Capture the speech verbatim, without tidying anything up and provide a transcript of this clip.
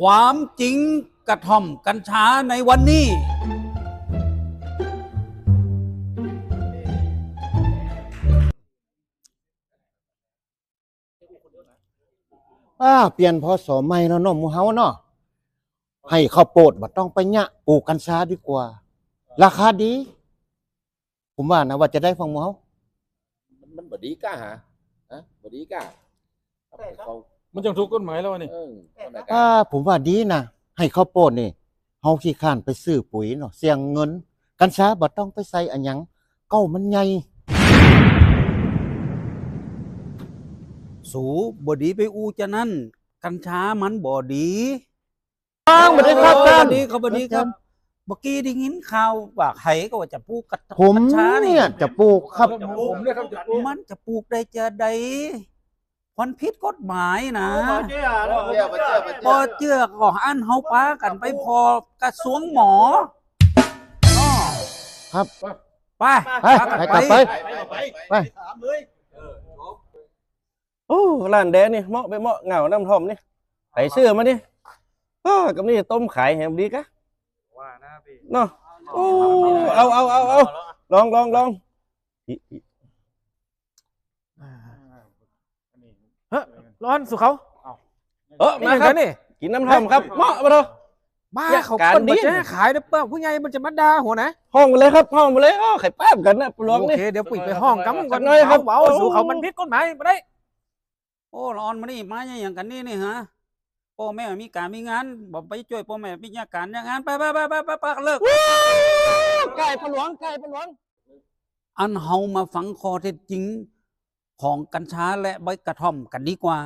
ความจริงกระท่อมกัญชาในวันนี้ อ่าเปลี่ยน พ.ศ. ใหม่แล้วเนาะหมู่เฮาเนาะ ให้ข้าวโพดบ่ต้องไปเยียะ ปลูกกัญชาดีกว่า ราคาดี ผมว่านะ ว่าจะได้ฟังหมู่เฮา มันมันบ่ดีก้าหาฮะบ่ดีก้า มันจังถูกกฎหมายแล้ววะนี่ เออนั่นแหละ อ่า ก้า ผมว่าดีนะ ให้ข้าวโพดนี่ เฮาขี้คร้านไปซื้อปุ๋ยเนาะ เสี่ยงเงิน กัญชาบ่ต้องไปใส่อะหยัง เก้ามันใหญ่ สูบ่ดีไปอู้จะนั่น กัญชามันบ่ดี อ้าวบ่ดีครับ เออ ท่าน บ่ดีครับบ่ดีครับ เมื่อกี้ได้ยินข่าวว่าใครก็ว่าจะปลูกกระ ผม กัญชานี่ เนี่ยจะปลูกครับ มันจะปลูกได้จะใดมันผิดกฎหมายนะ เจ้าเจ้าเจ้า บ่เจือก็อันเฮาปากันไปพอกระทรวงหมออ้อ ครับ ไป ไปไปกลับไป ไป โอ้ร้านแดนี่เหมาะไปเหมาะเหงาน้ำท่อมนี่ไปซื้อมานี่อ้ากับนี่ต้มขายแหมดีกะ ว่านะพี่ เนาะโอ้เอาเอาเอาเอาลองลองลอง ร้อนสุเขา เออ นี่ มา ยัง ค ไง รับ นี่ กินน้ำท่อมครับเหมาะมาเถอะ บ้า เนี่ย เขา การ คน ดี มาแจ้งขายเด้อเปล่าผู้ใหญ่มันจะมาด่าหัวนะ ห้องมาเลยครับห้องมาเลยอ้าไข่ป้ามกันนะปลวง โอ นี่ เคเดี๋ยวปุ๋ยไปห้องกำก่อน จัดหน่อยครับ เบาๆสูเขามันผิดกฎหมายไปได้ โอ้ละอ่อนมานี่มาอย่างกันนี่นี่ฮะพ่อแม่มีการมีงานบอกไปช่วยพ่อแม่มีงานการงานไปไปไปไปไปไปเลิก ไก่ปลวงไก่ปลวง อันเฮามาฟังข้อเท็จจริงของกัญชาและใบกระท่อมกันดีกว่า